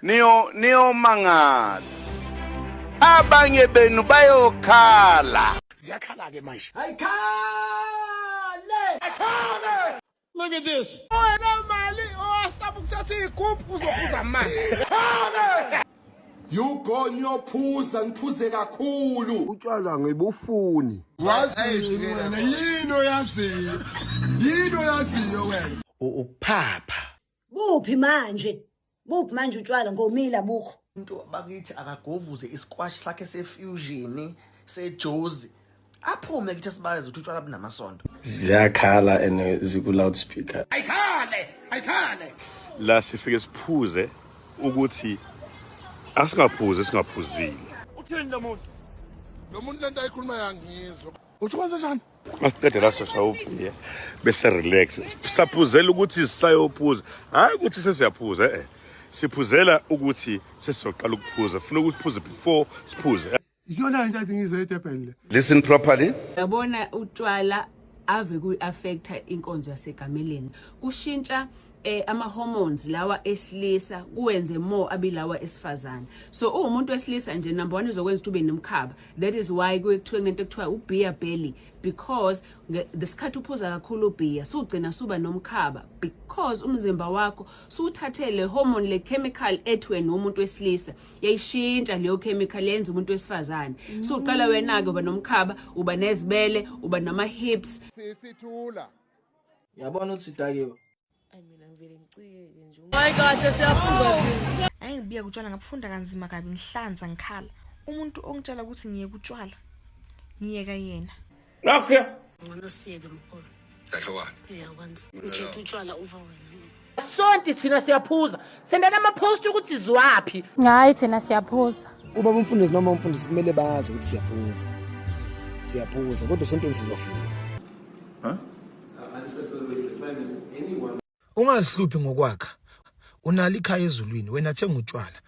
Niyo niyomangala. Abanye benu bayokhala. Ziyakhala ke manje. Ayikhale! Look at this. Wena mali owasaba ukuthatha iy'gubhu uzophuza amanzi. You go niyophuza niphuze kakhulu. Utshwala ngibufuni. Wazini wena yini oyaziyo? Yini oyaziyo wena? Ukuphapha. Buphi manje? Buphi manje utshwala ngomila bukho? Umuntu bakithi akagovuze isquash sakhe sefusion sejozi aphume kithi sibazi ukuthi utshwala bunamasondo. Ziyakhala and ziku loudspeaker. Ayikhale, ayikhale. La sifike siphuze ukuthi asingaphuzi singaphuzile. Uthini lo muntu? Lo muntu lento ayikhuluma yangizwa. Uthi kwenze njani? Masiqede la sosha ubhiya bese relax. Saphuzela ukuthi sisayophuza. Hayi ukuthi sesiyaphuza eh. Siphuzela ukuthi sesizoqala ukuphuza. Funa ukuthi siphuze before siphuze. Iyona into athi ngize eDurban le. Listen properly. Yabona utshwala ave kuyi-affecta inkonzo yasegameleni kushintsha eh ama hormones lawa esilisa kuwenze more abilawa esifazane. So uwumuntu wesilisa nje, number 1 uzokwenza ukuthi ube nomkhaba. That is why kuye kuthiwe kunento ekuthiwa ubeer belly, because ngesikhathi uphuza kakhulu ubhiya sugcina suba nomkhaba, because umzimba wakho suwuthathe le hormone, le chemical ethi wena umuntu wesilisa, yayishintsha leyo chemical yenza umuntu wesifazane. Suqala wena-ke uba nomkhaba, uba nezibele, uba nama-hips. Sisithula. Yabona uthi dakiwe. Ayi, mina ngivele ngicikeke nje. Hayi kahle, siyaphuza thina. Hayi, ngibuye kutshwala, ngabufunda kanzima kabi, ngihlanza ngikhala. Umuntu ongitshela ukuthi ngiyeke utshwala, ngiyeka yena. Nakho. Ngcono siyeke, mkhulu. Sahlokana. Uyakwanza. Ngikhetha utshwala over wena mina. Sonti thina siyaphuza. Sendana ama-post ukuthi ziwaphi. Hayi, thina siyaphuza. Ubaba umfundisi noma umfundisi kumele bazi ukuthi siyaphuza. Siyaphuza kodwa esontweni sizofika. Ungazihluphi ngokwakha. Unalo ikhaya ezulwini, wena thenga utshwala.